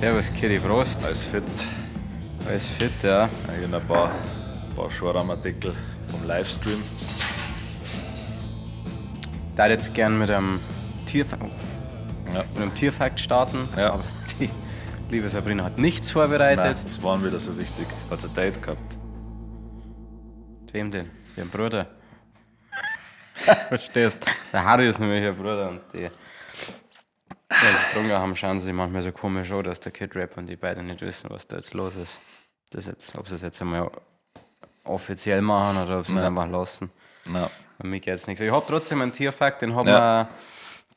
Servus, Kiri, Prost. Alles fit. Alles fit, ja. Ich habe ein paar Schorramartikel vom Livestream. Ich würde jetzt gern mit einem Tierfakt, mit einem Tierfakt starten. Ja. Aber die liebe Sabrina hat nichts vorbereitet. Nein, das war wieder so wichtig. Hat sie ein Date gehabt? Mit wem denn? Ihrem Bruder. Verstehst? Der Harry ist nämlich ihr Bruder und die, wenn sie getrunken haben, schauen sie sich manchmal so komisch an, dass der Kid Rap und die beiden nicht wissen, was da jetzt los ist. Das jetzt, ob sie es jetzt einmal offiziell machen oder ob sie es einfach lassen. Nein. Bei mir geht's nichts. Ich hab trotzdem einen Tierfakt, den hat mir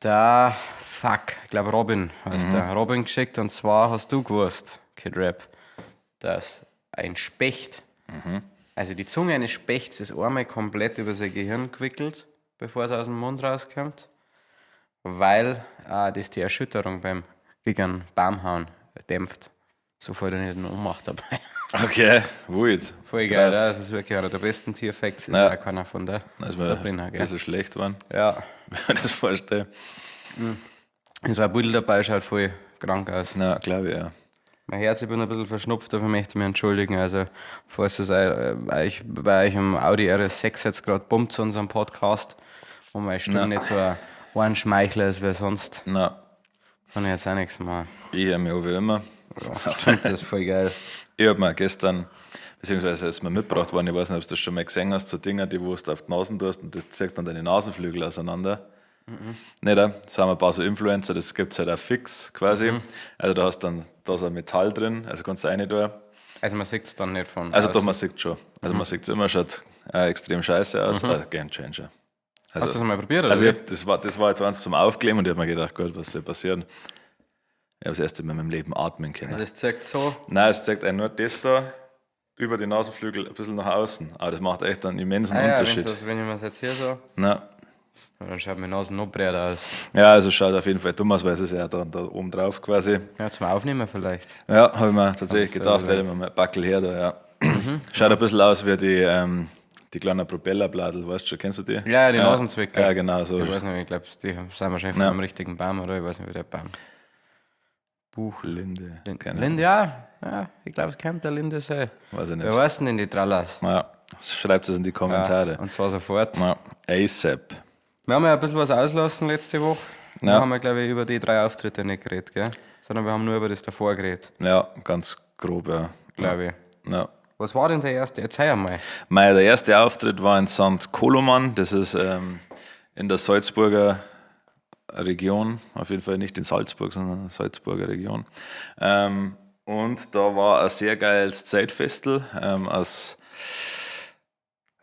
der, fuck, ich glaub Robin, heißt der Robin geschickt. Und zwar hast du gewusst, Kid Rap, dass ein Specht, also die Zunge eines Spechts ist einmal komplett über sein Gehirn gewickelt, bevor es aus dem Mund rauskommt, weil das die Erschütterung beim gegen Baumhauen dämpft. So voll er nicht in Ohnmacht dabei. Okay, wild. Voll geil, Krass. ja, das ist wirklich einer der besten Tierfacts. Ist auch keiner von der Das ist mir Sabrina, ein gell? bisschen schlecht geworden, Ja. wenn ich das vorstelle. Ist auch ein Pudel dabei, schaut voll krank aus. Na, glaube ich, ja. Mein Herz, ich bin ein bisschen verschnupft, dafür möchte ich mich entschuldigen. Also, falls es euch, bei euch im Audi RS6 jetzt gerade pumpt zu unserem Podcast und meine Stimme nicht so ein Ohrenschmeichler ist wie sonst, Na, kann ich jetzt auch nichts machen. ich höre mich auch wie immer. Ja, stimmt, das ist voll geil. Ich hab mir gestern, beziehungsweise ist mir mitgebracht worden, ich weiß nicht, ob du das schon mal gesehen hast, so Dinger, die wo du auf die Nasen tust und das zieht dann deine Nasenflügel auseinander. Nicht, oder? Das haben ein paar so Influencer, das gibt's halt auch fix quasi. Also da hast dann da so ein Metall drin, also kannst du rein tun. Also, man sieht es dann nicht von. Also doch, außen. man sieht schon. Also man sieht's immer, schaut extrem scheiße aus, aber Game Changer. Also, Hast du das mal probiert? Oder Also wie? ich hab, das war jetzt eins zum Aufkleben und ich hab mir gedacht, Gott, was soll passieren? Ich habe das erste Mal in meinem Leben atmen können. also, es zeigt so. Nein, es zeigt einem nur das da über die Nasenflügel ein bisschen nach außen. Aber das macht echt einen immensen Ah, ja, Unterschied. wenn ich mir das jetzt hier so. Na. Dann schaut meine Nase noch breiter aus. Ja, also schaut auf jeden Fall dumm aus, weil es ist ja da oben drauf quasi. Ja, zum Aufnehmen vielleicht. Ja, habe ich mir tatsächlich Hast du gedacht, wieder- werde ich mir mal Backel her da, ja. Schaut ein bisschen aus wie die kleinen Propellerbladel, weißt du schon, kennst du die? Ja, die Nasenzwicker. Ja, genau, so. Ich weiß nicht, ich glaube, die sind wahrscheinlich von einem richtigen Baum, oder? Ich weiß nicht, wie der Baum. Buch, Linde. Keine Linde, ja. Ja, ich glaube, es könnte der Linde sein. Weiß ich nicht. Wer weiß denn die Trallas? Ja, schreibt es in die Kommentare. Ja, und zwar sofort. Ja. ASAP. Wir haben ja ein bisschen was auslassen letzte Woche. Ja. Da haben wir, glaube ich, über die 3 Auftritte nicht geredet, gell? Sondern wir haben nur über das davor geredet, Ja, ganz grob, ja. glaube ich. Ja. Was war denn der erste? Erzähl einmal. Mei, der erste Auftritt war in Sankt Koloman, das ist in der Salzburger Region, auf jeden Fall nicht in Salzburg, sondern in der Salzburger Region. Und da war ein sehr geiles Zeltfestel, aus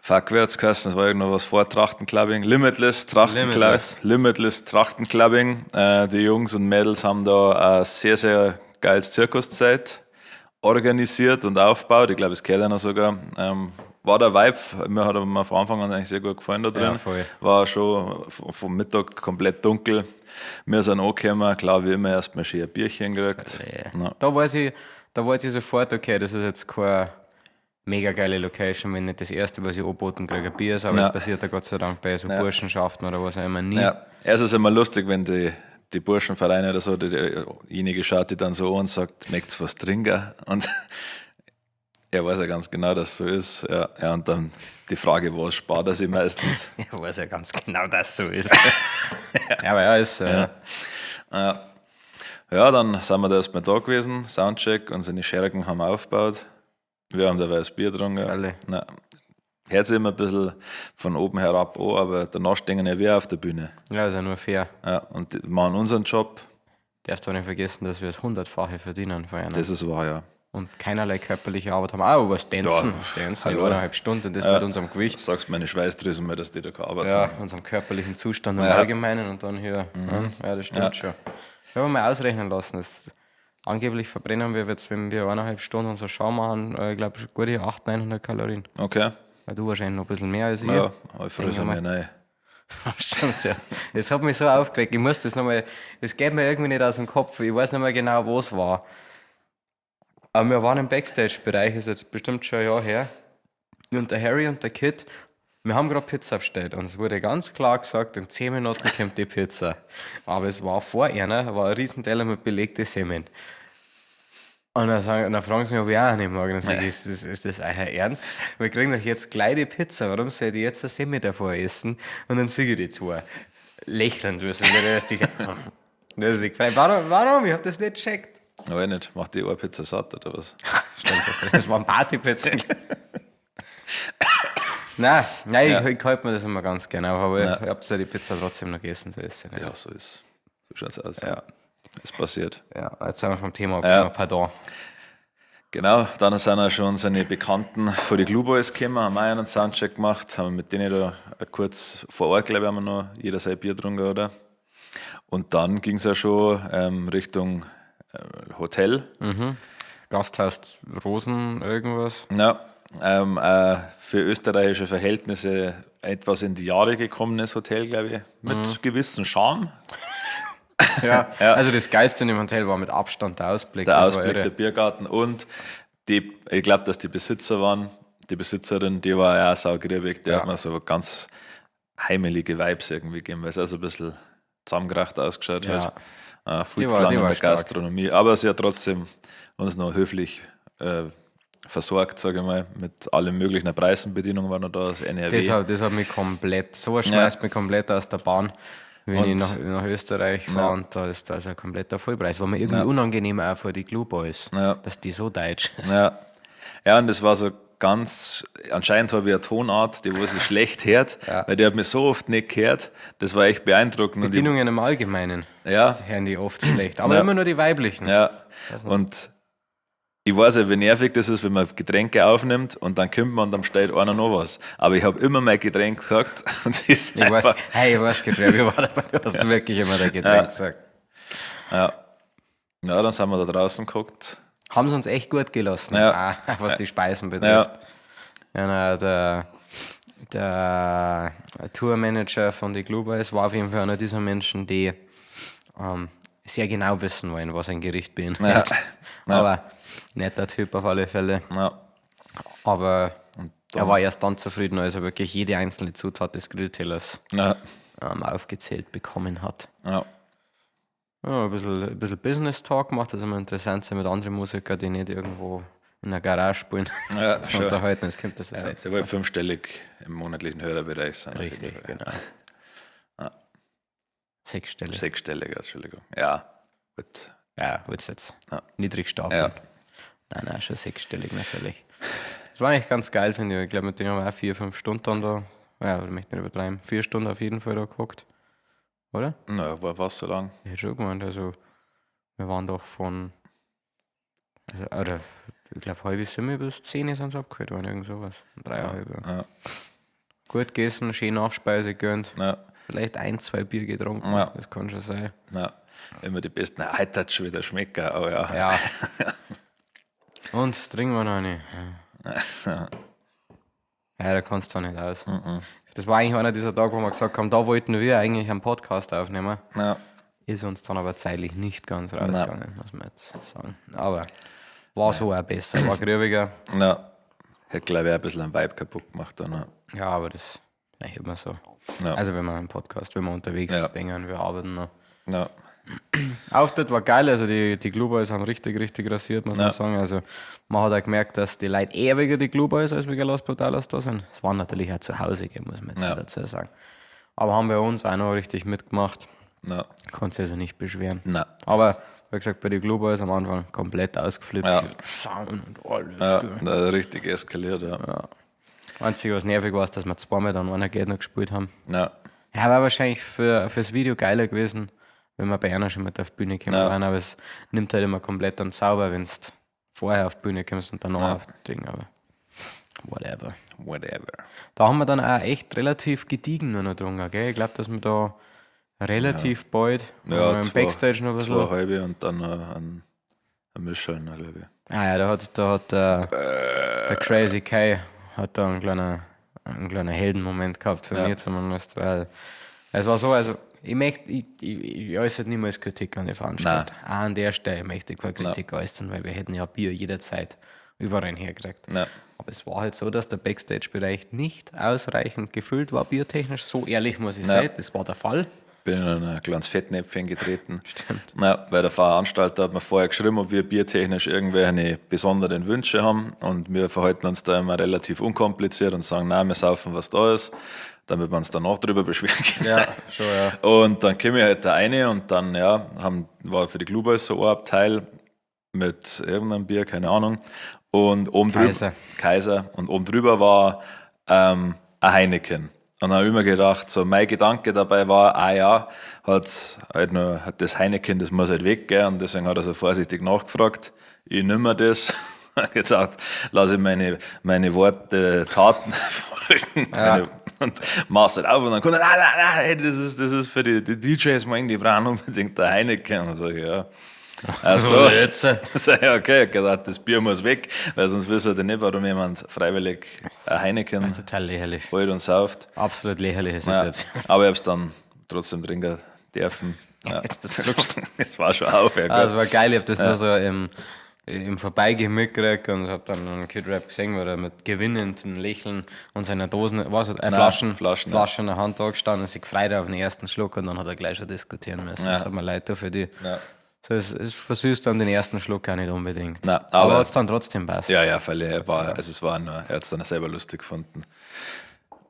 Fuck, wer hat's geheißen? Das war irgendwo was vor Trachtenclubbing. Limitless Trachtenclubbing. Limitless. Limitless Trachtenclubbing. Die Jungs und Mädels haben da ein sehr, sehr geiles Zirkuszeit organisiert und aufgebaut. Ich glaube, es gehört einer sogar. War der Vibe, mir hat mir von Anfang an eigentlich sehr gut gefallen da drin. Ja, voll. War schon vom Mittag komplett dunkel. Wir sind angekommen, klar, wie immer, erstmal schön ein Bierchen gekriegt. Ja. Da weiß ich sofort, okay, das ist jetzt keine mega geile Location, wenn nicht das erste, was ich angeboten kriege, ein Bier ist, aber Ja. das passiert ja Gott sei Dank bei so Burschenschaften oder was auch immer nie. Ja, es ist immer lustig, wenn die Burschenvereine oder so, diejenige schaut die dann so an und sagt, möchtest du was trinken? Und er weiß ja ganz genau, dass es so ist. Ja, ja, und dann die Frage, was spart er sich meistens? Ich weiß ja ganz genau, dass es so ist. ja, aber ja, ist. Ja, dann sind wir da erstmal da gewesen, Soundcheck, und seine Schergen haben aufgebaut. Wir haben dabei das Bier getrunken. Alle. Na, hört sich immer ein bisschen von oben herab an, aber danach stehen ja wir auf der Bühne. Ja, ist ja nur fair. Ja, und die machen unseren Job. Darfst du auch nicht vergessen, dass wir das 100-fache verdienen von einer. Das ist wahr, ja. Und keinerlei körperliche Arbeit haben. Ah, was tanzen. Ja. Tanzen in Hallo. eineinhalb Stunden, das mit unserem Gewicht. Sagst meine Schweißdrüsen mal, dass die da keine Arbeit Ja, haben. unserem körperlichen Zustand im Allgemeinen und dann hier. Ja, das stimmt schon. Wir haben mal ausrechnen lassen. Das, angeblich verbrennen wir jetzt, wenn wir eineinhalb Stunden unsere Schau machen, ich glaube, gute 800, 900 Kalorien. Okay. Weil du wahrscheinlich noch ein bisschen mehr als ich. Ja, aber ich fresse Denke mir rein. Stimmt, ja. Das hat mich so aufgeregt. Ich muss das nochmal, das geht mir irgendwie nicht aus dem Kopf. Ich weiß nicht mehr genau, wo es war. Aber wir waren im Backstage-Bereich, ist jetzt bestimmt schon ein Jahr her. Und der Harry und der Kid, wir haben gerade Pizza bestellt und es wurde ganz klar gesagt, in 10 Minuten kommt die Pizza. Aber es war vor einer, war ein Riesenteller mit belegten Semmeln. Und dann fragen sie mich, ob ich auch eine mag. Und dann sage ich, ist das euer Ernst? Wir kriegen doch jetzt gleich die Pizza. Warum soll ich jetzt eine Semmel davor essen? Und dann sehe ich die zwei lächelnd. Das ist, das ist warum, warum? Ich hab das nicht gecheckt. Aber nicht. Macht die eine Pizza satt oder was? Stimmt, das waren Partypizzen. Nein, nein, ja. Ich halte mir das immer ganz gerne auf, aber ja. Ich habe ja die Pizza trotzdem noch gegessen, so ist es nicht. Ja, so ist So schaut's aus. Ja. Ist passiert. Ja, jetzt sind wir vom Thema abgekommen, ja. Pardon. Genau, dann sind auch schon seine Bekannten von den Glue Boys gekommen, haben auch einen Soundcheck gemacht, haben mit denen da kurz vor Ort, glaube ich, haben wir noch jeder sein Bier getrunken, oder? Und dann ging es ja schon Richtung Hotel. Mhm. Gasthaus Rosen, irgendwas. Ja, für österreichische Verhältnisse etwas in die Jahre gekommenes Hotel, glaube ich, mit gewissem Charme. Ja, ja, also das Geilste in dem Hotel war mit Abstand der Ausblick. Der Ausblick, der Biergarten und die, ich glaube, dass die Besitzer waren, die Besitzerin, die war ja auch saugriebig, die hat mir so ganz heimelige Vibes irgendwie gegeben, weil es auch so ein bisschen zusammengekracht ausgeschaut hat. Viel zu lange in der Gastronomie, aber sie hat trotzdem uns noch höflich versorgt, sage ich mal, mit allen möglichen Preisenbedienungen war noch da, das NRW. Das hat mich komplett, sowas schmeißt mich komplett aus der Bahn, wenn ich nach Österreich fahre und da ist das ein kompletter Vollpreis. War mir irgendwie unangenehm auch vor die Glue Boys, dass die so deutsch sind. Ja. Ja, und das war so ganz, anscheinend habe ich eine Tonart, die wo sich schlecht hört, weil die hat mich so oft nicht gehört, das war echt beeindruckend. Bedienungen im Allgemeinen hören die oft schlecht, aber immer nur die weiblichen. Ja, und ich weiß ja, wie nervig das ist, wenn man Getränke aufnimmt und dann kommt man und dann stellt einer noch was. Aber ich habe immer mein Getränk gesagt und sie ist ich weiß, hey, ich weiß, Getränk, ich war dabei, du hast wirklich immer dein Getränk gesagt. Ja. Ja, dann sind wir da draußen geguckt. Haben sie uns echt gut gelassen, auch, was die Speisen betrifft. Ja. Ja, na, der Tourmanager von den Glue Boys war auf jeden Fall einer dieser Menschen, die sehr genau wissen wollen, was ein Gericht beinhaltet. Ja. Ja. Aber netter Typ auf alle Fälle. Ja. Aber er war erst dann zufrieden, als er wirklich jede einzelne Zutat des Grilltellers aufgezählt bekommen hat. Ja. Ja, ein bisschen Business Talk gemacht, das ist immer interessant mit anderen Musikern, die nicht irgendwo in der Garage spielen. Ja, schon. Unterhalten, das kommt das ja, der war fünfstellig im monatlichen Hörerbereich sein. Richtig, genau. Ja. Sechsstellig. Sechsstellig, Entschuldigung. Ja, gut. Ja, wird's jetzt niedrig stapeln. Ja. Nein, nein, schon sechsstellig natürlich. Das war eigentlich ganz geil, finde ich. Ich glaube, mit denen haben wir auch 4, 5 Stunden dann da. Ja, ich möchte nicht übertreiben. 4 Stunden auf jeden Fall da geguckt. Oder? Na, war fast so lang. Ich hätte schon gemeint, also wir waren doch von, also, oder ich glaube, 6:30 bis 10 sind sie abgeholt worden, irgend sowas. 3:30. Ja. Gut gegessen, schön Nachspeise gegönnt. Ja. Vielleicht 1, 2 Bier getrunken, ja. Das kann schon sein. Ja. Immer die besten. Heute hat schon wieder schmecken, aber ja. Ja. Und trinken wir noch eine. Ja. Ja, da kannst du nicht aus. Mhm. Das war eigentlich einer dieser Tage, wo wir gesagt haben, da wollten wir eigentlich einen Podcast aufnehmen. Ja. Ist uns dann aber zeitlich nicht ganz rausgegangen, muss man jetzt sagen. Aber war so auch besser, war grübiger. Ja. Hätte, glaube ich, auch ein bisschen einen Vibe kaputt gemacht dann. Ja, ja, aber das ist eigentlich immer so. Ja. Also wenn wir einen Podcast, wenn wir unterwegs sind, wir arbeiten noch. Ja. Auftritt war geil, also die Glue Boys haben richtig, richtig rasiert, muss man sagen. Also man hat auch gemerkt, dass die Leute eher wegen die Glue Boys als wegen Los Brutales da sind. Es waren natürlich auch zu Hause, muss man jetzt dazu sagen. Aber haben bei uns auch noch richtig mitgemacht. Ja. Kannst dich also nicht beschweren. Nein. Aber wie gesagt, bei den Glue Boys am Anfang komplett ausgeflippt. Ja. Sound und alles. Ja, da richtig eskaliert, ja. Ja. Einzige, was nervig war, ist, dass wir zweimal dann einer Gegner gespielt haben. Ja. Ja, war wahrscheinlich fürs Video geiler gewesen, wenn wir bei einer schon mit auf die Bühne gekommen waren, aber es nimmt halt immer komplett einen Zauber, wenn du vorher auf die Bühne kommst und danach auf das Ding, aber whatever. Whatever. Da haben wir dann auch echt relativ gediegen nur noch getrunken, gell? Ich glaube, dass wir da relativ bald im Backstage noch ein bisschen. 2 halbe und dann ein Mischeln, glaube ich. Ah ja, da hat der Crazy K hat da einen kleinen Heldenmoment gehabt, für mich zumindest, weil es war so, also ich möchte, ich äußere niemals Kritik an die Veranstaltung. Auch an der Stelle möchte ich keine Kritik äußern, weil wir hätten ja Bier jederzeit überall hergekriegt. Nein. Aber es war halt so, dass der Backstage-Bereich nicht ausreichend gefüllt war, biertechnisch. So ehrlich muss ich sein, das war der Fall. Bin in ein kleines Fettnäpfchen getreten. Stimmt. Ja, weil der Veranstalter hat mir vorher geschrieben, ob wir biertechnisch irgendwelche besonderen Wünsche haben. Und wir verhalten uns da immer relativ unkompliziert und sagen, nein, wir saufen, was da ist, damit wir uns danach drüber beschweren können. Ja, schon, ja. Und dann komme ich halt da rein und dann, ja, war für die Clueboys so ein Abteil mit irgendeinem Bier, keine Ahnung. Und oben Kaiser. drüber. Kaiser. Und oben drüber war ein Heineken. Und dann habe ich immer gedacht, so mein Gedanke dabei war, ah ja, hat halt nur, hat das Heineken, das muss halt weg, gell? Und deswegen hat er so vorsichtig nachgefragt, ich nimm mir das. Hab gedacht, lasse ich meine Worte Taten folgen. Ja. Und mach's halt auf und dann kommt er, nein, nein, nein, hey, das ist für die DJs, meinen, die brauchen unbedingt der Heineken. Und sag ich, ja. Ach so. Jetzt. Sag ich, okay, gedacht, das Bier muss weg, weil sonst wissen die nicht, warum jemand freiwillig ein Heineken Total lächerlich. holt und sauft. Absolut lächerliche Ja, Situation. aber ich hab's dann trotzdem trinken dürfen. Ja. Das war schon auf, ja, Ah, das gut. war geil, ich hab das nur so im Vorbeigehen mitgekriegt und hab dann einen Kid Rap gesehen, wo er mit gewinnenden Lächeln und seiner Dosen, was, Flaschen, Flaschen, ja. Flaschen in der Hand da gestanden und sich gefreut auf den ersten Schluck und dann hat er gleich schon diskutieren müssen. Das hat mir leid getan für die. Ja. So, es versüßt dann den ersten Schluck auch nicht unbedingt. Nein, aber aber hat's dann trotzdem passt. Ja, ja, weil er war, also es war nur, er hat's dann selber lustig gefunden.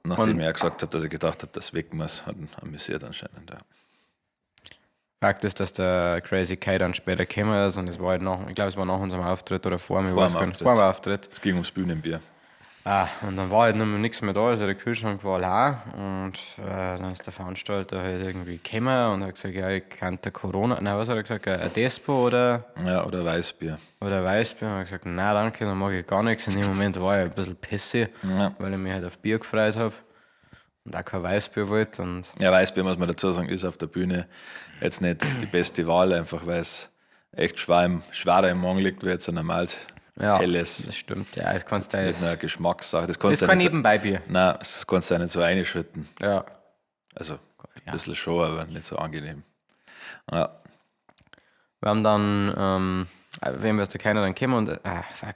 Nachdem er gesagt hat, dass ich gedacht habe, dass es weg muss, hat ihn amüsiert anscheinend. Ja. Fakt ist, dass der Crazy K dann später gekommen ist und es war halt nach, ich glaube, es war nach unserem Auftritt oder vor mir, Vor weiß dem gar nicht, Auftritt. vor dem Auftritt. Es ging ums Bühnenbier. Ah, und dann war halt nicht mehr, nichts mehr da, also der Kühlschrank war leer und dann ist der Veranstalter halt irgendwie gekommen und hat gesagt, ja, ich kannte Corona, nein, was hat er gesagt, ein Despo Ja, oder Weißbier. oder Weißbier. Und er hat gesagt, nein, danke, dann mag ich gar nichts. In dem Moment war ich ein bisschen pissig, Ja. weil ich mich halt auf Bier gefreut habe und auch kein Weißbier wollte. Und Ja, Weißbier, muss man dazu sagen, ist auf der Bühne jetzt nicht die beste Wahl, einfach weil es echt schwerer im Magen liegt, wie jetzt ein normales ja, helles. das stimmt, ja, das kannst du Nicht jetzt. nur eine Geschmackssache. Das Das kannst ist du ja kein nicht so, Nebenbeibier. nein, das kannst du ja nicht so einschütten. Ja. Also ein bisschen schon, aber nicht so angenehm. Ja. Wir haben dann, wem wirst du keiner dann gekommen und, ah, fuck.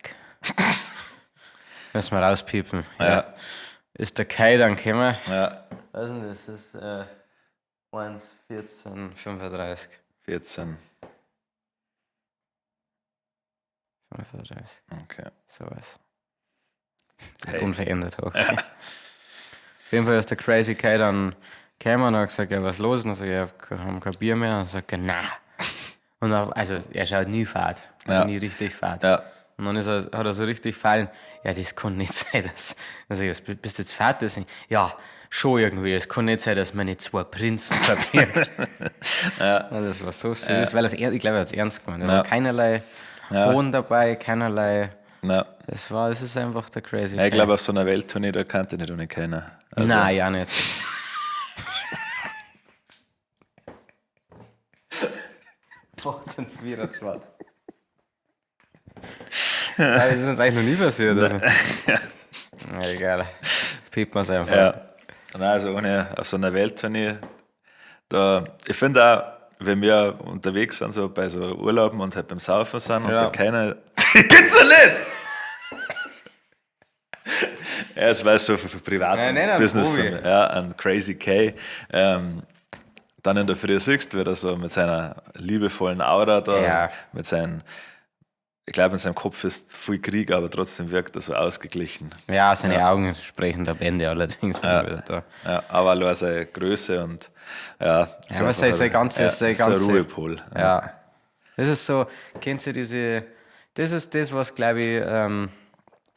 Müssen wir rauspiepen. Ja. Ist der Kai dann gekommen? Ja, Was ist denn das? Das ist 1, 14, 35. 14. 35, Okay. sowas. Hey. Unverändert hoch. Auf jeden Fall ist der Crazy Kai dann gekommen und hat gesagt, ja, was ist los? Und dann sag ich, ja, wir haben kein Bier mehr. Und dann sagt er, na. Und dann, also er schaut nie fad. Also Ja. nie richtig fad. Ja. Und dann ist er, hat er so richtig fad. Ja, das kann nicht sein, dass. Dann sag ich, was, bist du jetzt fad? Das, ja, schon irgendwie. Es kann nicht sein, dass meine zwei Prinzen kapiert. ja. Und das war so süß, weil er's, ich glaube, er hat es ernst gemeint. Er Ja. war keinerlei Hohn dabei, keinerlei. Ja. Das war, es ist einfach der Crazy Ja, ich Kai. glaube, auf so einer Welttournee, da kannte nicht ohne keiner. Also, Nein, ja nicht. Ja, das ist uns eigentlich noch nie passiert. Also. Na, egal. Piept man's einfach. Ja. Nein, also ohne, auf so einer Welttournee, da, ich finde auch, wenn wir unterwegs sind, so bei so Urlauben und halt beim Saufen sind und Ja. da keiner. Geht's doch nicht! Ja, es war so für privat Nein, und nein, an Business Tobi. von mir. Ja, an Crazy K. Dann in der Früh siehst, wird er so mit seiner liebevollen Aura da, Ja. mit seinen, ich glaube, in seinem Kopf ist viel Krieg, aber trotzdem wirkt er so ausgeglichen. Ja, seine Augen sprechen der Bände allerdings. Ja. Wieder da. Ja, aber allein seine Größe und ja, ist aber einfach sein ganzes- ja, sein ist ein ganze- Ruhepol. Ja. Das ist so, kennst du diese, das ist das, was, glaube ich,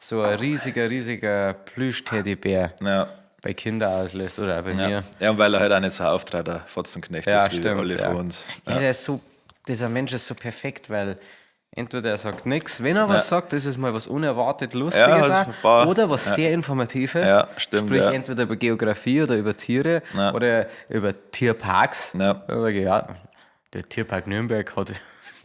so ein riesiger, riesiger Plüsch-Teddybär Ja. bei Kindern auslöst oder auch bei Ja. mir. Ja, und weil er halt auch nicht so auftrat, der Fotzenknecht Ja, ist wie stimmt. alle ja. von uns. Ja, der ist so, dieser Mensch ist so perfekt, weil entweder er sagt nichts, wenn er was sagt, ist es mal was unerwartet Lustiges Ja, also auch, ein paar- oder was sehr Informatives. Ja, stimmt, Sprich ja. entweder über Geografie oder über Tiere Ja. oder über Tierparks. Ja. Da sag ich, ja, der Tierpark Nürnberg hat,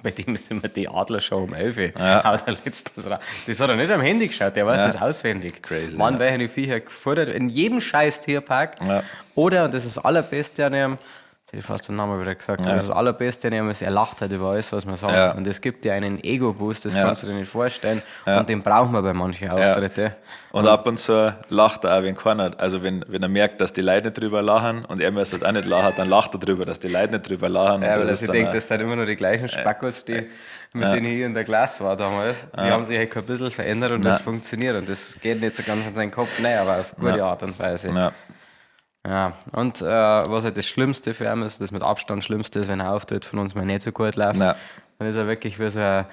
bei dem ist immer die Adlershow um 11 Uhr. Ja. Haut er letztens raus. Das hat er nicht am Handy geschaut, der weiß das auswendig. Crazy, Wann ja. welche Viecher gefordert, in jedem scheiß Tierpark. Ja. Oder, und das ist das Allerbeste an ihm, Jetzt hätte ich fast den Namen wieder gesagt. Ja. Das, das Allerbeste an ihm ist, er lacht halt über alles, was man sagt. Ja. Und es gibt dir einen Ego-Boost, das Ja. kannst du dir nicht vorstellen. Und den brauchen wir bei manchen Auftritten. Und ab und zu lacht er auch, wenn keiner, also wenn er merkt, dass die Leute nicht drüber lachen und er muss halt auch nicht lachen, dann lacht er drüber, dass die Leute nicht drüber lachen. Ja, und weil das ich ist dann denke, auch- das sind immer noch die gleichen Spackos, die, mit denen ich in der Klasse war damals. Die haben sich halt kein bisschen verändert und das funktioniert. Und das geht nicht so ganz in seinen Kopf rein, aber auf gute Art und Weise. Ja. Ja, und was halt das Schlimmste für ihn ist, das mit Abstand Schlimmste ist, wenn ein Auftritt von uns mal nicht so gut läuft, Ja. dann ist er wirklich wie so ein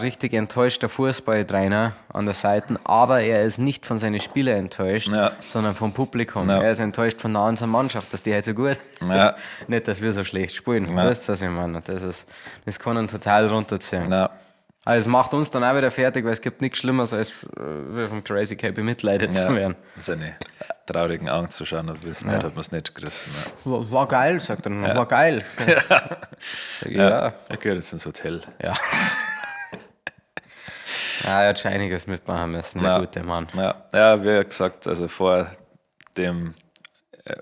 richtig enttäuschter Fußballtrainer an der Seite, aber er ist nicht von seinen Spielern enttäuscht, Ja. sondern vom Publikum. Ja. Er ist enttäuscht von der ganzen Mannschaft, dass die halt so gut Ja. ist. Nicht, dass wir so schlecht spielen. Weißt du, was ich meine? Das kann ihn total runterziehen. Ja. Aber es macht uns dann auch wieder fertig, weil es gibt nichts Schlimmeres, als vom Crazy K bemitleidet zu werden. Seine traurigen Augen zu schauen und wissen, nicht, hat man es nicht gerissen. Ja. War geil, sagt er. War geil. Sag ich, ja. Er gehört jetzt ins Hotel. Ja. Ja, er hat schon einiges mitmachen müssen, der Ja. gute Mann. Ja. Ja, wie gesagt, also vor dem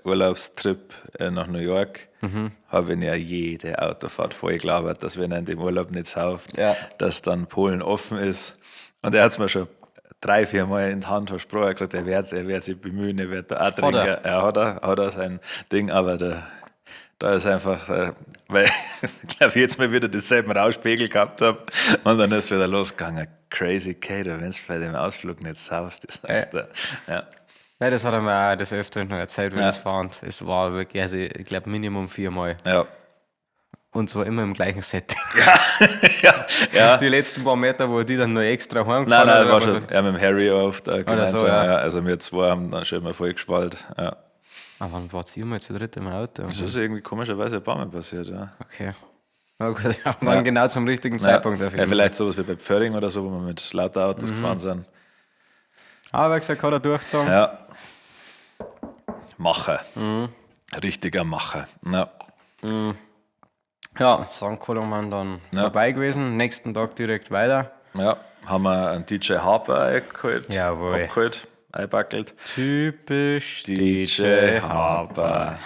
Urlaubstrip nach New York habe ich ja jede Autofahrt voll gelabert, dass wenn er in dem Urlaub nicht sauft, Ja. dass dann Polen offen ist. Und er hat es mir schon 3-4 Mal in die Hand versprochen. Er hat gesagt, er wird sich bemühen, er wird da auch trinken. er? Er hat er sein Ding, aber da ist einfach, weil ich glaube, jetzt mal wieder denselben Rauschpegel gehabt habe und dann ist es wieder losgegangen. Crazy Kato, wenn es bei dem Ausflug nicht saust, das heißt, ja. Nein, das hat er mir auch des Öfteren noch erzählt, wie Ja. das fahren. Es war wirklich, also ich glaube Minimum 4 Mal. Ja. Und zwar immer im gleichen Setting. Ja, ja. Die letzten paar Meter, wo die dann noch extra heimgefahren Nein, nein, hat, war oder schon was. ja, mit dem Harry oft gemeinsam. so, ja. ja. Also wir zwei haben dann schon immer voll geschwallt. Ja. Ah, wann wart ihr mal zu dritt im Auto? Das ist irgendwie komischerweise ein paar Mal passiert, ja. Okay. Na gut, ja, dann genau zum richtigen Zeitpunkt. Ja, auf jeden ja, vielleicht sowas wie bei Pföhring oder so, wo wir mit lauter Autos gefahren sind. Fall. Aber wie gesagt, hat er durchgezogen. Ja. Macher. Richtiger Macher. Ja. Ja, St. Koloman dann Ja. vorbei gewesen. Nächsten Tag direkt weiter. Ja, haben wir einen DJ Harper eingeholt. Jawohl. Abgeholt, eingebackelt. Typisch DJ Harper.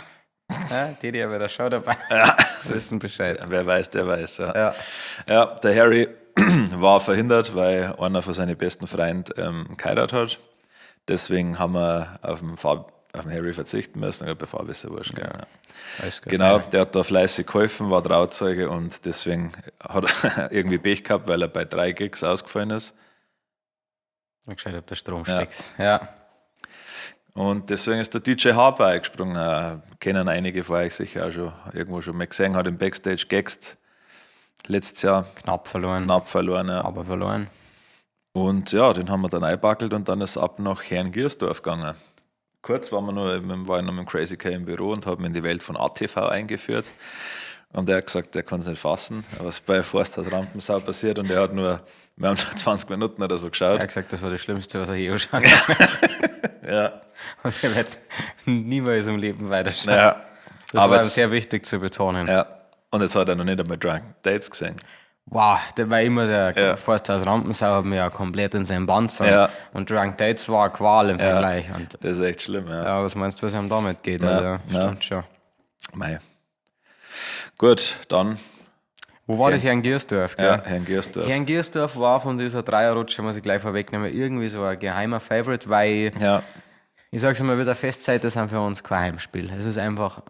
Ja, die, die aber da schon dabei wissen Bescheid. Wer weiß, der weiß. Ja, Ja. ja, der Harry war verhindert, weil einer von seinen besten Freunden geheiratet hat. Deswegen haben wir auf den, auf den Harry verzichten müssen. Aber bei Fabi ist ja wurscht. Ja. Alles gut. Genau, der hat da fleißig geholfen, war Trauzeuge und deswegen hat er irgendwie Pech gehabt, weil er bei 3 Gigs ausgefallen ist. Mal gescheit, ob der Strom steckt. Ja. Und deswegen ist der DJ Harper eingesprungen. Kennen einige von euch sicher auch schon irgendwo schon mal gesehen, hat im Backstage gegext. Letztes Jahr Knapp verloren. knapp verloren. Ja. Aber verloren. Und ja, den haben wir dann eingebackelt und dann ist ab nach Herrngiersdorf gegangen. Kurz waren wir noch, war ich noch mit dem Crazy K im Büro und haben ihn in die Welt von ATV eingeführt. Und er hat gesagt, er kann es nicht fassen, was bei Forsthaus Rampensau passiert. Und er hat nur, wir haben nur 20 Minuten oder so geschaut. Er hat gesagt, das war das Schlimmste, was er je geschaut hat. Ja. Und er wird niemals im Leben weiterschauen. Ja. Das Aber war ihm jetzt, sehr wichtig zu betonen. ja. Und jetzt hat er noch nicht einmal Drunk Dates gesehen. Wow, der war immer sehr, Ja. Forsthaus Rampensau hat mir ja komplett in seinen Band gezogen. Ja. Und Drunk Dates war eine Qual im Vergleich. Und Das ist echt schlimm, ja. ja, was meinst du, was ihm damit geht? Also, ja. stimmt schon. Mei. Gut, dann Wo war das? Herrngiersdorf, gell? ja, Herrngiersdorf. Herrngiersdorf war von dieser Dreierrutsche, muss ich gleich vorwegnehmen, irgendwie so ein geheimer Favorite, weil Ja, ich sag's immer wieder, Festzeiten sind für uns kein Heimspiel. Es ist einfach,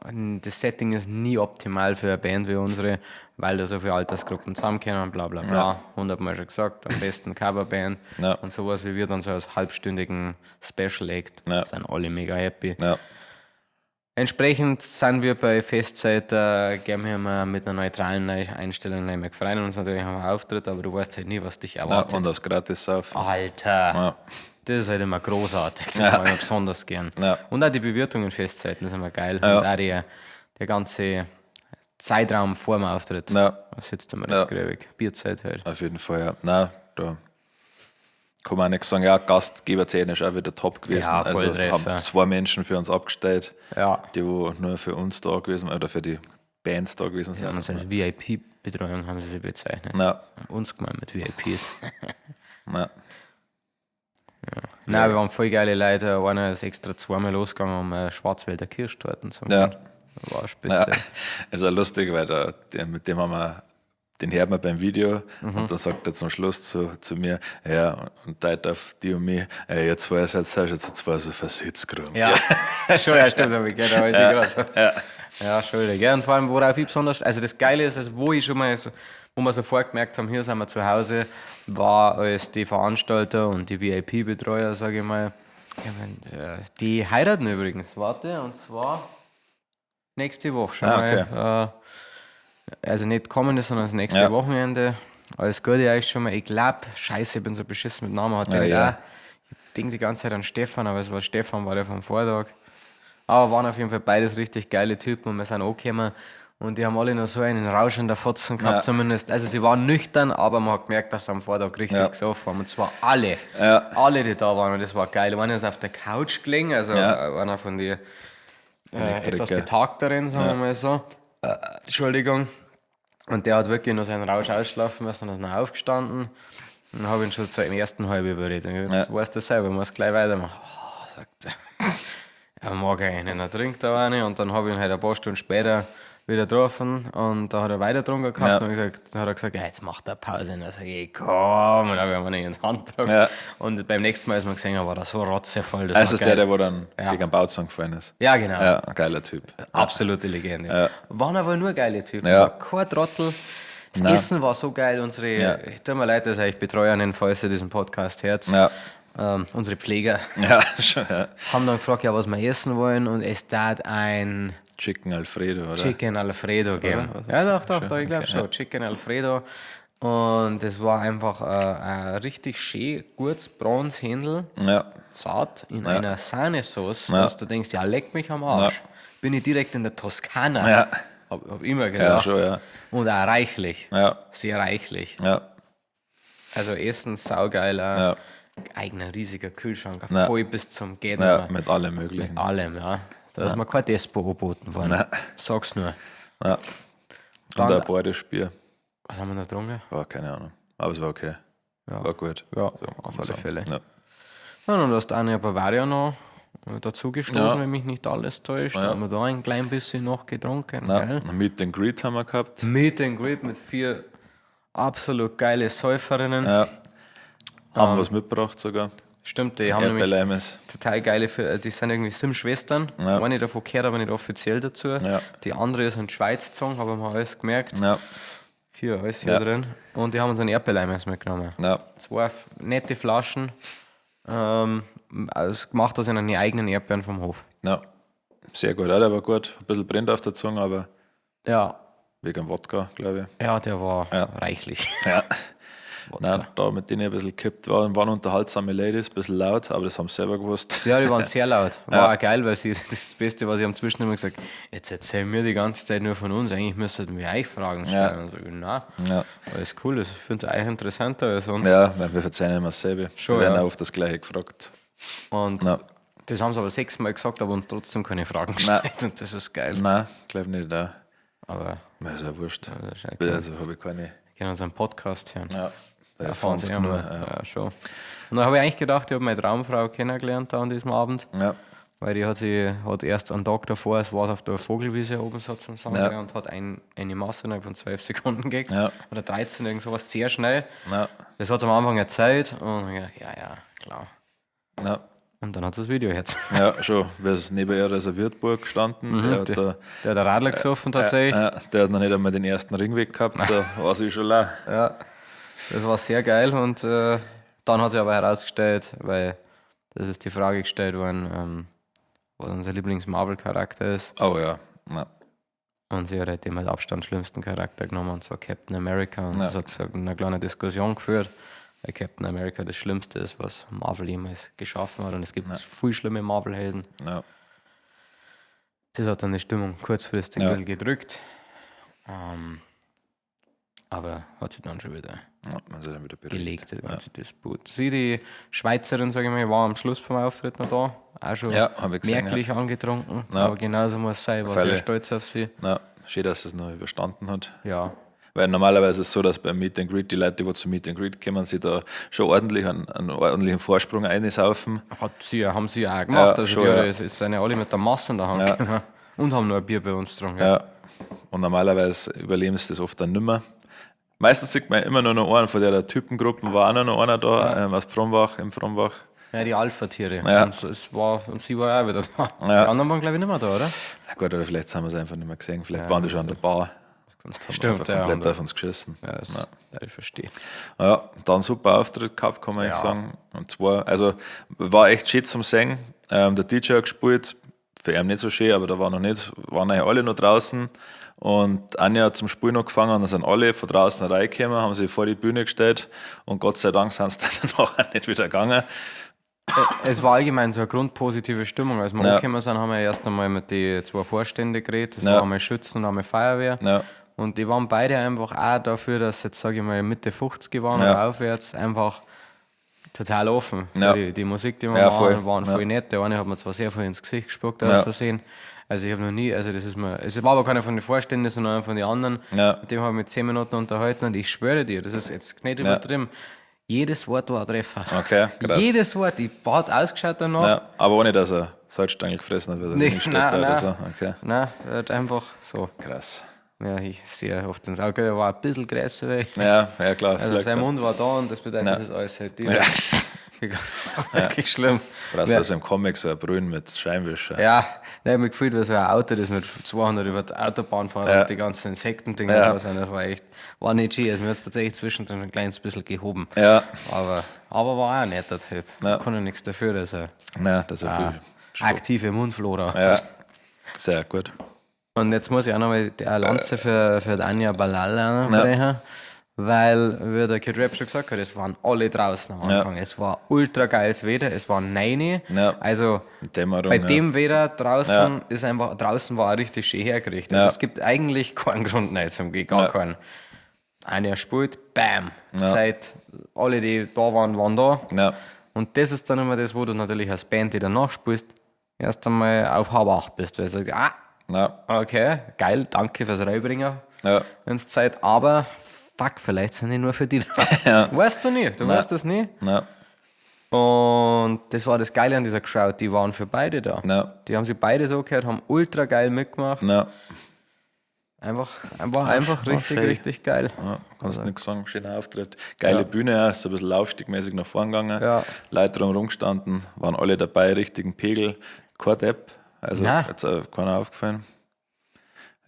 das Setting ist nie optimal für eine Band wie unsere, weil da so viele Altersgruppen zusammenkommen, bla bla bla. 100-mal schon gesagt, am besten Coverband Ja. und sowas wie wir dann so als halbstündigen Special Act, Ja. sind alle mega happy. ja, Entsprechend sind wir bei Festzeit, gerne immer mit einer neutralen Einstellung, wir freuen uns natürlich am Auftritt, aber du weißt halt nie, was dich ja. erwartet. Und das gratis auf. Alter! Ja. Das ist halt immer großartig, das mag ich besonders gern. Ja. Und auch die Bewirtung in Festzeiten ist immer geil. Und auch der ganze Zeitraum vor dem Auftritt. Ja. Da sitzt immer Ja. recht grübig. Bierzeit halt. Auf jeden Fall, ja. Nein, da kann man auch nichts sagen. Ja, gastgebertechnisch auch wieder top gewesen. Ja, also Volltreffer. haben 2 Menschen für uns abgestellt, Ja. die wo nur für uns da gewesen oder für die Bands da gewesen sind. Haben uns als VIP-Betreuung haben sie sie bezeichnet. Ja, Uns gemeint mit VIPs. ja. Nein, wir waren voll geile Leute. Einer ist extra zweimal losgegangen, um Schwarzwälder Kirschtorten zu Ja. machen. War spitze. Ja. Ist auch lustig, weil da, der, mit dem haben wir, den hört man beim Video und dann sagt er zum Schluss zu mir, ja, und deut auf die und mich, ey, ihr zwei seid jetzt zwei so versitzt gekriegt. Ja, schon, ja, stimmt, hab ich gehört, aber ist ja. Gerade so. Ja, ja, Entschuldigung. Ja, und vor allem, worauf ich besonders, also das Geile ist, also wo ich schon mal, so, wo wir sofort gemerkt haben, hier sind wir zu Hause, war als die Veranstalter und die VIP-Betreuer, sage ich mal, ja, mein, die heiraten übrigens, warte, und zwar nächste Woche schon Ah, okay. mal. Also nicht kommende, sondern das nächste Ja. Wochenende. Alles Gute euch schon mal. Ich glaube, scheiße, ich bin so beschissen mit Namen. Hat der Ja, nicht ja. auch. Ich denke die ganze Zeit an Stefan, aber es war Stefan, war der vom Vortag. Aber waren auf jeden Fall beides richtig geile Typen und wir sind angekommen und die haben alle noch so einen Rausch in der Fotzen gehabt, Ja. zumindest. Also sie waren nüchtern, aber man hat gemerkt, dass sie am Vortag richtig Ja. gesoffen haben. Und zwar alle. Ja. Alle, die da waren und das war geil. Einer ist auf der Couch gelegen, also Ja. einer von den etwas Elektriker. betagteren, sagen wir mal so. Entschuldigung. Und der hat wirklich noch seinen Rausch ausschlafen müssen und ist noch aufgestanden. Und dann habe ich ihn schon zum ersten halb überredet. Und jetzt Ja. weißt du selber, muss gleich weitermachen. Oh, sagt er. Er mag eigentlich nicht, er trinkt aber eine. Und dann habe ich ihn halt ein paar Stunden später wieder getroffen und da hat er weiter getrunken gehabt. Ja. Und dann hat er gesagt, ja, jetzt macht er Pause. Und dann sage ich, komm, und dann habe ich ihm in die Hand gedrückt. Ja. Und beim nächsten Mal, als wir gesehen haben, war er so rotzevoll. Das Also war ist der, geil. der wo dann Ja. gegen den Bauzang gefallen ist. Ja, genau. Ja, ein geiler Typ. Absolute Legende. Waren aber nur geile Typen. Ja. War kein Trottel. Das Nein. Essen war so geil. Unsere, Ja. ich tut mir leid, dass ich euch Betreuer nenne, falls ihr diesen Podcast hört. Ja. Unsere Pfleger Ja, schon, ja. haben dann gefragt, ja, was wir essen wollen. Und es tat ein Chicken Alfredo, oder? Chicken Alfredo geben. Was Ja, doch, doch, doch, ich glaube Okay, schon. Chicken Alfredo. Und es war einfach ein richtig schön gutes braunes Händel Ja. zart in einer Sahnesauce, Ja. dass du denkst, ja, leck mich am Arsch. Bin ich direkt in der Toskana. Ja. Hab immer Ja, gedacht. schon, ja. Und auch reichlich. Ja. Sehr reichlich. Ja. Also Essen saugeil. auch. Ja. Eigener riesiger Kühlschrank, Ja. voll bis zum Geht Ja, nimmer. mit allem möglichen. Mit allem, ja. Da ist mir kein Despo angeboten worden. Nein. Sag's nur. Ja. Und Dann- ein bayerisches Bier. Was haben wir noch getrunken? War keine Ahnung. Aber es war okay. Ja. War gut. Ja, So, kann auf man alle sagen. Fälle. Ja. Ja, und hast eine Bavaria noch dazu gestoßen, Ja. wenn mich nicht alles täuscht. Ja. Da haben wir da ein klein bisschen noch getrunken. Ja. Gell? Meet and Greet haben wir gehabt. Meet and Greet mit 4 absolut geile Säuferinnen. Ja. Haben was mitgebracht sogar. Stimmt, die haben nämlich Erdbeerleimes. total geile, die sind irgendwie Sim-Schwestern. Ja. Eine davon gehört aber nicht offiziell dazu. Ja. Die andere ist in die Schweiz gezogen, habe ich mir alles gemerkt. Ja. Hier, alles hier Ja. drin. Und die haben uns einen Erdbeerleimes mitgenommen. Ja. 2 nette Flaschen. Also gemacht aus ihren eigenen Erdbeeren vom Hof. Ja. Sehr gut. Ja, der war gut. Ein bisschen brennt auf der Zunge, aber Ja. wegen Wodka, glaube ich. Ja, der war Ja. reichlich. Ja. Nein, da mit denen ein bisschen gekippt waren, waren unterhaltsame Ladies, ein bisschen laut, aber das haben sie selber gewusst. Ja, die waren sehr laut. War auch geil, weil sie das Beste, was ich am Zwischen immer gesagt jetzt erzählen wir die ganze Zeit nur von uns, eigentlich müssten wir euch Fragen stellen. Ja. Und so, na, Ja. alles cool, das finde ich eigentlich interessanter als uns. Ja, weil wir verzeihen immer dasselbe. Schon, wir werden ja. auch oft das Gleiche gefragt. Und Ja. das haben sie aber 6-mal gesagt, aber uns trotzdem keine Fragen gestellt. Und das ist geil. Nein, glaube nicht. Ja. Aber Mir ist ja wurscht. das ist ja okay. Also habe ich keine. wir können unseren Podcast hören. Ja, Da erfahren sie genug. immer. Ja. Ja, schon. Und dann habe ich eigentlich gedacht, ich habe meine Traumfrau kennengelernt da an diesem Abend. Ja. Weil die hat erst einen Tag davor, es war auf der Vogelwiese oben so zum Sagen Ja. und hat eine Masse innerhalb von 12 Sekunden gekriegt. Ja. Oder 13, irgend sowas, sehr schnell. Ja. Das hat sie am Anfang erzählt und dann hab ich gedacht, ja, ja, klar. Ja. Und dann hat sie das Video jetzt. Ja, schon. Wer ist neben ihr reserviert Burg gestanden? Der hat da, Der hat einen Radler gesoffen tatsächlich. ja, der hat noch nicht einmal den ersten Ringweg gehabt, da war sie schon leer. Ja, das war sehr geil und dann hat sich aber herausgestellt, weil das ist die Frage gestellt worden, was unser Lieblings-Marvel-Charakter ist. Oh ja. Ja. Und sie hat halt den mit Abstand schlimmsten Charakter genommen, und zwar Captain America. Und Ja. das hat zu einer kleinen Diskussion geführt, weil Captain America das Schlimmste ist, was Marvel jemals geschaffen hat. Und es gibt viel schlimme Marvel-Helden. Ja. Das hat dann die Stimmung kurzfristig Ja. ein bisschen gedrückt. Aber hat sich dann schon wieder Ja, man ist dann wieder beruhigt. gelegt, der ganze Disput. Sie, die Schweizerin, sage ich mal, war am Schluss vom Auftritt noch da. Auch schon Ja, hab ich gesehen, merklich angetrunken. Ja. Aber genauso muss es sein, war sehr Freilich. stolz auf sie. Ja, schön, dass sie es noch überstanden hat. Ja. Weil normalerweise ist es so, dass beim Meet and Greet die Leute, die zum Meet and Greet kommen, sich da schon ordentlich einen ordentlichen Vorsprung einsaufen. Haben sie auch gemacht. Ja, also schon, die, ja. es sind ja alle mit der Masse in der Hand gekommen. Und haben nur ein Bier bei uns getrunken. Ja. Und normalerweise überleben sie das oft dann nimmer. Meistens sieht man immer nur noch einen von der Typengruppen, war auch noch einer da, aus Frombach, im Frombach. Ja, die Alpha-Tiere. Ja. Und, und sie war auch wieder da. Ja. Die anderen waren, glaube ich, nicht mehr da, oder? Na gut, oder vielleicht haben wir es einfach nicht mehr gesehen. Vielleicht waren die schon an der Bar. Stimmt, Einfach ja. komplett auf uns geschissen. Ja, das ja. Ich verstehe. Ja, dann super Auftritt gehabt, kann man eigentlich sagen. Und zwar, also war echt schön zum Singen. Der DJ hat gespielt, für ihn nicht so schön, aber da war noch nicht, waren eigentlich alle noch draußen. Und Anja hat zum Spielen noch gefangen und dann sind alle von draußen reingekommen, haben sich vor die Bühne gestellt und Gott sei Dank sind sie dann nachher nicht wieder gegangen. Es war allgemein so eine grundpositive Stimmung. Als wir angekommen sind, haben wir erst einmal mit den zwei Vorständen geredet. Das war einmal Schützen und einmal Feuerwehr. Ja. Und die waren beide einfach auch dafür, dass jetzt, sage ich mal, Mitte 50 waren oder aufwärts, einfach total offen. Ja. Die Musik, die wir Ja, machen, voll. waren voll nett. Der eine hat mir zwar sehr viel ins Gesicht gespuckt, aus Versehen. Also ich habe noch nie, also das ist mir, es war aber keiner von den Vorständen, sondern einer von den anderen. Ja. Mit dem habe ich mich 10 Minuten unterhalten und ich schwöre dir, das ist jetzt nicht übertrieben. Jedes Wort war ein Treffer. Okay, krass. Jedes Wort. Ich war ausgeschaut danach. Ja, aber ohne, dass er Salzstangen gefressen hat, weil er Nee, nicht nein, oder nein. so. Okay. Nein, halt einfach so. Krass. Ja, ich sehe oft ins Auge, er war ein bisschen größer. Weil Ja, ja klar. also vielleicht sein Mund war da und das bedeutet, das ist alles halt die. Ja. Wirklich schlimm. Brauchst Ja. du so im Comic so ein Brünn mit Scheinwischer. Ja, ich hab mich gefühlt wie so ein Auto, das mit 200 über die Autobahn fährt Ja. und die ganzen Insektendinger Ja. da sind. Das war echt, war nicht schön. Also mir hat es tatsächlich zwischendrin ein kleines bisschen gehoben. Ja. Aber war auch ein netter Typ. Ja. Kann ja nichts dafür, dass er Nein, das ist ja viel. aktive Mundflora hat. Ja, sehr gut. Und jetzt muss ich auch nochmal die Lanze für Anja Balala brechen, weil, wie der Kid Rap schon gesagt hat, es waren alle draußen am Anfang. Es war ultra geiles Wetter, es war 9. Ja. Also Dämmerung, bei ja. dem Wetter draußen ist einfach, draußen war auch richtig schön hergerichtet. Also Ja. es gibt eigentlich keinen Grund nicht zum Gehen, gar Ja. keinen. Anja spielt, bam. Seit alle, die da waren, waren da. Ja. Und das ist dann immer das, wo du natürlich als Band, die danach spielst, erst einmal auf halb acht bist, weil du sagst, ah, Ja. okay, geil, danke fürs Reinbringen Ja. ins Zeit, aber fuck, vielleicht sind die nur für die da. Ja. Weißt du nicht, du weißt das nie. Ja. Und das war das Geile an dieser Crowd, die waren für beide da. Ja. Die haben sich beide so gehört, haben ultra geil mitgemacht. Ja. Einfach war richtig, schön. richtig geil. Ja, kannst nichts sagen, schöner Auftritt. Geile Bühne, auch, ist so ein bisschen laufstigmäßig nach vorn gegangen. Ja. Leute drum rumgestanden, waren alle dabei, richtigen Pegel. Kein Depp, also Nein. jetzt auch keiner aufgefallen.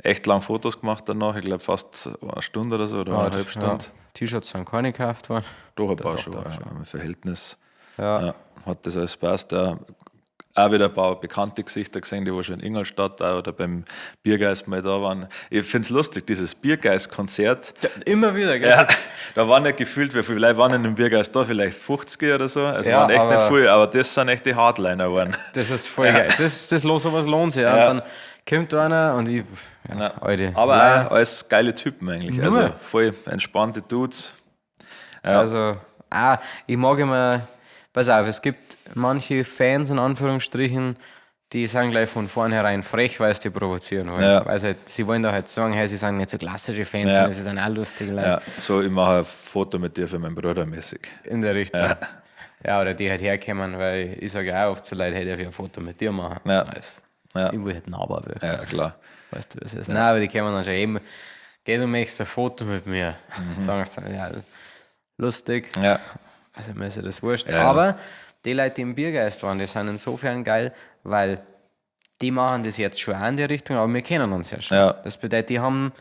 Echt lang Fotos gemacht danach, ich glaube fast eine Stunde oder so, oder eineinhalb Stunden. Ja. T-Shirts sind keine gekauft worden. Doch ein paar schon, ja, im Verhältnis. Ja. Ja, hat das alles passt. Ja. Auch wieder ein paar bekannte Gesichter gesehen, die wo schon in Ingolstadt auch oder beim Biergeist mal da waren. Ich finde es lustig, dieses Biergeist-Konzert. Immer wieder, gell? Ja, da waren ja gefühlt, wie viele Leute waren in dem Biergeist da? Vielleicht 50 oder so. Also Ja, waren echt nicht aber- viel, aber das sind echt die Hardliner geworden. Das ist voll geil. Das sowas lohnt sich. Ja. Ja. Und dann kommt einer und ich, ja, Alte. Aber auch alles geile Typen eigentlich. Nur. Also voll entspannte Dudes. Also, ich mag immer, pass auf, es gibt manche Fans in Anführungsstrichen, die sind gleich von vornherein frech, weil sie die provozieren wollen. Ja. Weil sie, halt, sie wollen da halt sagen, hey, sie sind nicht so klassische Fans, Ja. sondern sie sind auch lustige Leute Ja, so, ich mache ein Foto mit dir für meinen Bruder mäßig. in der Richtung. Ja. oder die halt herkommen, weil ich sage ja auch oft zu Leuten, hey, darf ich ein Foto mit dir machen? Ja. Also, Ja. Ich will halt nahbar wirken. Ja, klar. Weißt du, was ist? Nein, aber die kommen dann schon eben, geh, du möchtest ein Foto mit mir. Sagen sie dann, ja, lustig. Ja. Also mir ist ja das wurscht. Ja. Aber die Leute, die im Biergeist waren, die sind insofern geil, weil die machen das jetzt schon auch in die Richtung, aber wir kennen uns ja schon. Ja. Das bedeutet, die haben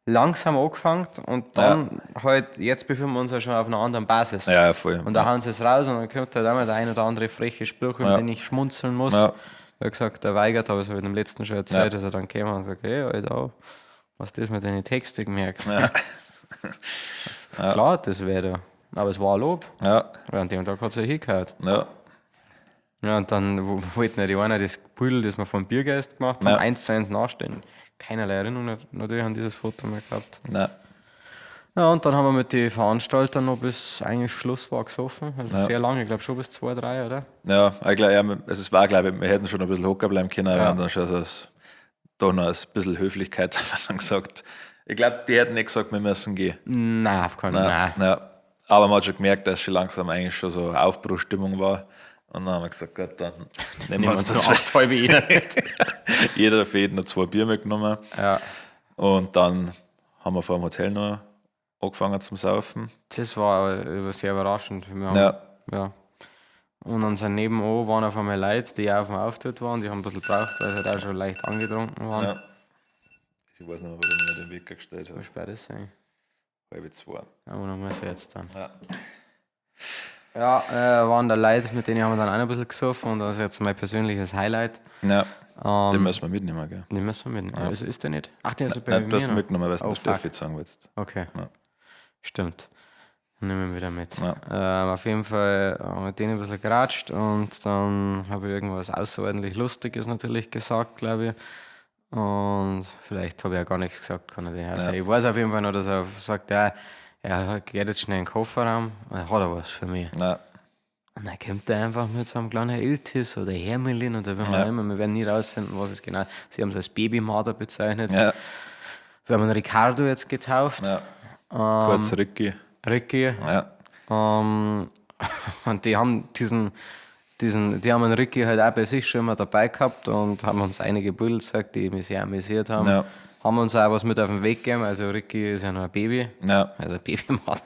langsam angefangen und dann halt, jetzt befinden wir uns ja schon auf einer anderen Basis. Ja, voll. Und da hauen sie es raus und dann kommt halt einmal der ein oder andere freche Spruch, über den ich schmunzeln muss. Ja. Wie gesagt, der weigert, habe ich es halt im letzten schon erzählt, dass er dann kam und sagt, hey, Alter, was das mit deinen Texten gemerkt? Ja. Klar, das wäre da. Aber es war ein Lob. Ja, Ja, an dem Tag hat es ja hingehört. ja, Ja, und dann wollten ja die einer das Pudel, das wir vom Biergeist gemacht haben, Ja. 1:1 nachstellen. Keinerlei Erinnerung natürlich an dieses Foto mehr gehabt. nein. Ja, und dann haben wir mit den Veranstaltern noch bis eigentlich Schluss war gesoffen. Also sehr lange, ich glaube schon bis 2, 3, oder? Ja, ich glaub, ja, also es war, glaube ich, wir hätten schon ein bisschen hocker bleiben können, aber wir haben dann schon so das da noch ein bisschen Höflichkeit haben wir dann gesagt. Ich glaube, die hätten nicht gesagt, wir müssen gehen. Nein, auf keinen Fall. Nein. Ja. Aber man hat schon gemerkt, dass schon langsam eigentlich schon so Aufbruchstimmung war. Und dann haben wir gesagt, gut, dann nehmen wir uns noch 8 halbe jeder mit. Jeder für jeden noch 2 Bier mitgenommen. Ja. Und dann haben wir vor dem Hotel noch angefangen zum Saufen. Das war sehr überraschend. Wir haben, ja. Und dann sind nebenan waren auf einmal Leute, die auch auf dem Auftritt waren, die haben ein bisschen gebraucht, weil sie halt auch schon leicht angetrunken waren. Ja. Ich weiß nicht mehr, warum ich mir den Wecker gestellt habe. Wie spät ist es eigentlich? 1:30. Ja, dann muss ich jetzt dann. Ja. Ja, waren da Leute, mit denen haben wir dann auch noch ein bisschen gesoffen und das ist jetzt mein persönliches Highlight. Ja, den müssen wir mitnehmen, gell? Den müssen wir mitnehmen. Ja. Also ist der nicht? Ach, den ist bei Nein, du hast mir noch. mitgenommen, weil du Oh, den fuck. Steffi sagen willst. Okay. Ja. Stimmt. Dann nehmen wir wieder mit. Ja. Auf jeden Fall haben wir mit denen ein bisschen geratscht und dann habe ich irgendwas außerordentlich Lustiges natürlich gesagt, glaube ich. Und vielleicht habe ich auch gar nichts gesagt, kann natürlich auch sein. Ich weiß auf jeden Fall noch, dass er sagt, ja, er geht jetzt schnell in den Kofferraum, er hat er was für mich. Ja. Und dann kommt er einfach mit so einem kleinen Iltis oder Hermelin oder wie auch immer. Wir werden nie rausfinden, was es genau ist. Sie haben es als Babymarder bezeichnet. Ja. Wir haben einen Ricardo jetzt getauft. Ja. Kurz Ricky. Ricky. Ja. Und die haben die haben einen Ricky halt auch bei sich schon immer dabei gehabt und haben uns einige Bilder gezeigt, die mich sehr amüsiert haben. Ja. Haben uns auch was mit auf den Weg gegeben. Also Ricky ist ja noch ein Baby. Ja. Also ein Babymarder.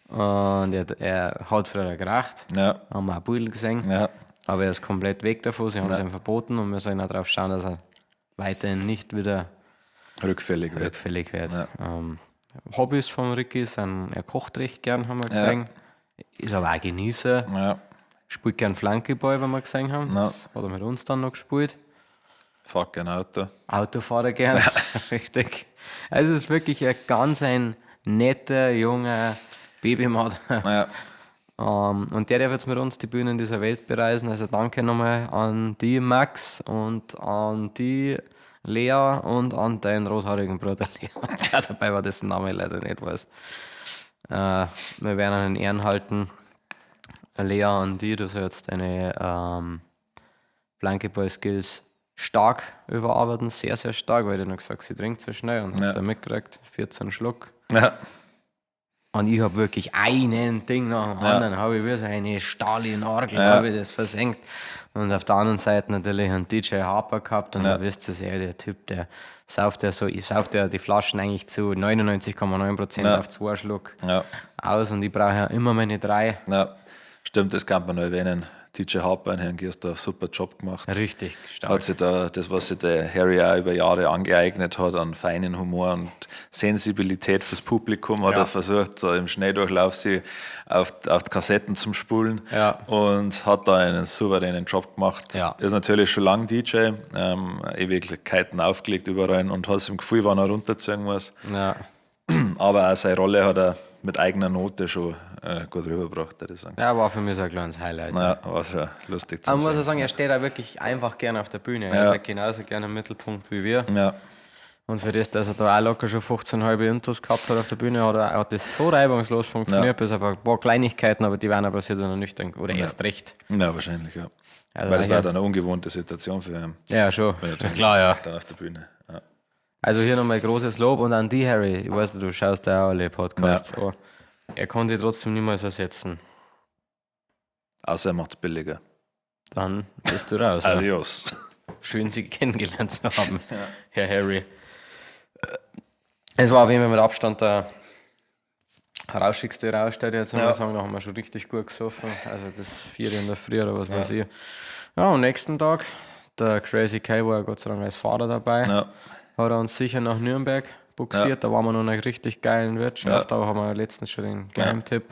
Und er hat früher geraucht. Ja. Haben wir auch Bilder gesehen. Ja. Aber er ist komplett weg davon. Sie haben es ihm verboten und wir sollen auch darauf schauen, dass er weiterhin nicht wieder Rückfällig wird. rückfällig wird. Ja. Hobbys von Ricky sind, er kocht recht gern, haben wir gesehen. Ist aber auch Genießer. Ja. Spielt gern Flankeball, wenn wir gesehen haben. Das hat er mit uns dann noch gespielt. Fahrt gern Auto. Autofahrer gern, richtig. Also es ist wirklich ein ganz ein netter, junger Babymarder. Ja. Und der darf jetzt mit uns die Bühnen dieser Welt bereisen. Also danke nochmal an die Max und an die Lea und an deinen rothaarigen Bruder Lea, der dabei war, dessen Name ich leider nicht weiß. Wir werden ihn in Ehren halten. Lea, an die, du sollst deine Flankeball-Skills stark überarbeiten, sehr, sehr stark, weil ich noch gesagt, sie trinkt so schnell und hast da mitgekriegt, 14 Schluck. Ja. Und ich habe wirklich einen Ding nach dem anderen, habe ich wie so eine Stalin-Orgel, habe ich das versenkt. Und auf der anderen Seite natürlich einen DJ Harper gehabt und da wisst ihr ja, der Typ, der sauft ja so, sauft ja die Flaschen eigentlich zu 99,9% auf 2 Schluck aus und ich brauche ja immer meine 3. Ja, stimmt, das kann man noch erwähnen. DJ Harper in Herrn Giersdorf, super Job gemacht. Richtig stark. Hat sich da das, was sich der Harry auch über Jahre angeeignet hat, an feinen Humor und Sensibilität fürs Publikum, hat er versucht, so im Schnelldurchlauf sie auf die Kassetten zum Spulen und hat da einen souveränen Job gemacht. Ja. Ist natürlich schon lang DJ, Ewigkeiten aufgelegt überall und hat es im Gefühl, wann er runterziehen muss. Ja. Aber auch seine Rolle hat er mit eigener Note schon gut rübergebracht, würde ich sagen. Ja, war für mich so ein kleines Highlight. Ja, war schon lustig zu Aber man muss sehen. auch sagen, er steht auch wirklich einfach gerne auf der Bühne. Er ist halt genauso gerne im Mittelpunkt wie wir. Ja. Und für das, dass er da auch locker schon 15 halbe Intos gehabt hat auf der Bühne, hat das so reibungslos funktioniert, bis auf ein paar Kleinigkeiten, aber die waren aber passiert dann nüchtern oder erst recht. Ja, wahrscheinlich, ja. Also Weil das hier- war dann eine ungewohnte Situation für ihn. Ja, schon. Wenn er dann, Klar, ja. Dann auf der Bühne. Ja. Also hier nochmal großes Lob und an die, Harry. Ich weiß, du schaust da auch alle Podcasts an. Er konnte dich trotzdem niemals ersetzen. Außer er macht es billiger. Dann bist du raus. ja. Adios. Schön, Sie kennengelernt zu haben, Herr Harry. Es war auf jeden Fall mit Abstand der rauschigste Rausch, der ich jetzt mal sagen. Da haben wir schon richtig gut gesoffen. Also bis 4 in der Früh oder was weiß ich. Ja, und nächsten Tag, der Crazy K war ja Gott sei Dank als Fahrer dabei. Ja. Hat er uns sicher nach Nürnberg buxiert. Da waren wir noch in einer richtig geilen Wirtschaft. Da haben wir letztens schon den Geheimtipp.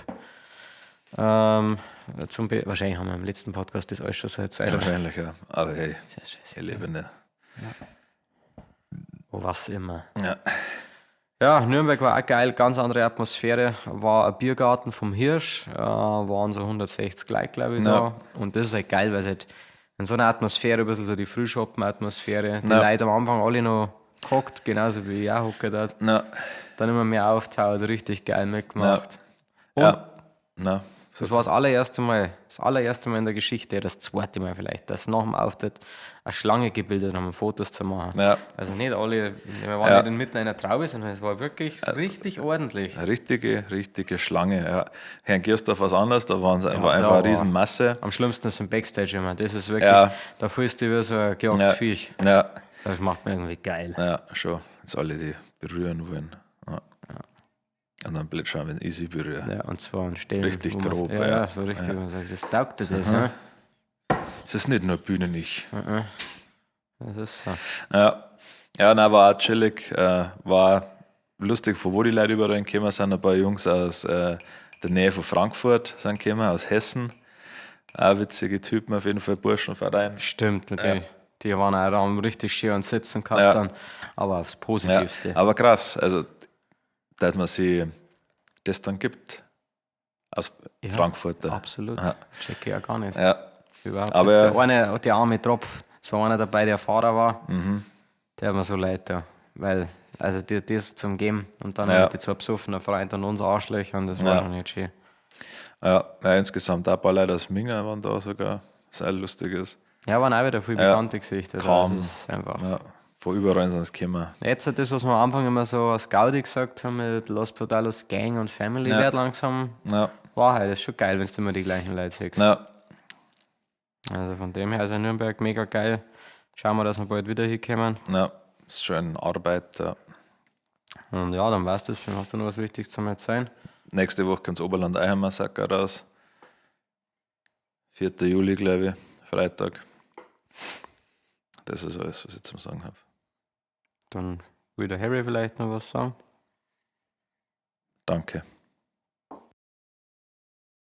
Wahrscheinlich haben wir im letzten Podcast das alles schon so erzählt. Wahrscheinlich, ja. Aber hey, Das ist scheiße. ich lebe nicht. Oh, was immer. Ja. Ja, Nürnberg war auch geil, ganz andere Atmosphäre. War ein Biergarten vom Hirsch, waren so 160 Leute, glaube ich, da. Und das ist halt geil, weil es halt in so einer Atmosphäre, ein bisschen so die Frühschoppen-Atmosphäre, die Leute am Anfang alle noch gehockt, genauso wie ich auch hocke dort. Na, Dann immer mehr auftaut, richtig geil mitgemacht. ja. Na, Das war das allererste Mal, das allererste Mal in der Geschichte, das zweite Mal vielleicht, dass nach dem Auftritt eine Schlange gebildet haben, um Fotos zu machen. Ja. Also nicht alle, wir waren nicht inmitten einer Traube, sondern es war wirklich richtig ordentlich. Eine richtige, richtige Schlange, ja. Herrn Gersdorf was anders, da waren es einfach, da einfach eine war- Riesenmasse. Am schlimmsten ist im Backstage immer. Das ist wirklich, da fühlst du dich wie so ein gejagtes Viech. Ja, Das macht mir irgendwie geil. ja, schon. Jetzt alle, die berühren wollen. Ja. Und dann blöd schauen, wenn ich sie berühre. Ja, und zwar an Stellen. Richtig wo man's- grob, Ja, ja. ja, so richtig. Man sagt, das taugt dir das, ne? Es ist nicht nur Bühne nicht. Das ist so. Ja, ja nein, war auch chillig. War lustig, von wo die Leute überall gekommen sind. Ein paar Jungs aus der Nähe von Frankfurt sind gekommen, aus Hessen. Auch witzige Typen, auf jeden Fall Burschenverein. Stimmt, natürlich. Die waren auch da, haben richtig schön und sitzen gehabt dann, aber aufs Ja, Positivste. aber krass, also, dass man sie das dann gibt aus Ja, Frankfurt. Da. Absolut. Check ich ja gar nicht. Ja, Überhaupt Aber- nicht. Der eine, der arme Tropf, es war einer dabei, der Fahrer war, der hat mir so leid da. Weil, also die, das zum Geben und dann mit die zwei besoffenen Freunde und uns Arschlöcher und das war schon nicht schön. ja, ja, insgesamt auch ein paar Leute aus Minga waren da sogar, was auch lustig ist. Ja, waren auch wieder viele bekannte Gesichter. Also Kaum. das ist einfach. Ja, von überall sind sie gekommen. Jetzt das, was wir am Anfang immer so als Gaudi gesagt haben, mit Los Brutalos Gang und Family, wird langsam Wahrheit. Das ist schon geil, wenn du immer die gleichen Leute siehst. Ja, Also von dem her ist ja Nürnberg mega geil. Schauen wir, dass wir bald wieder hinkommen. ja, ist schon Arbeit. Ja. Und ja, dann weißt du es. Hast du noch was Wichtiges zum Erzählen? Nächste Woche kommt das Oberland Eichel-Massaker raus. 4. Juli, glaube ich, Freitag. Das ist alles, was ich zum Sagen habe. Dann will der Harry vielleicht noch was sagen. Danke.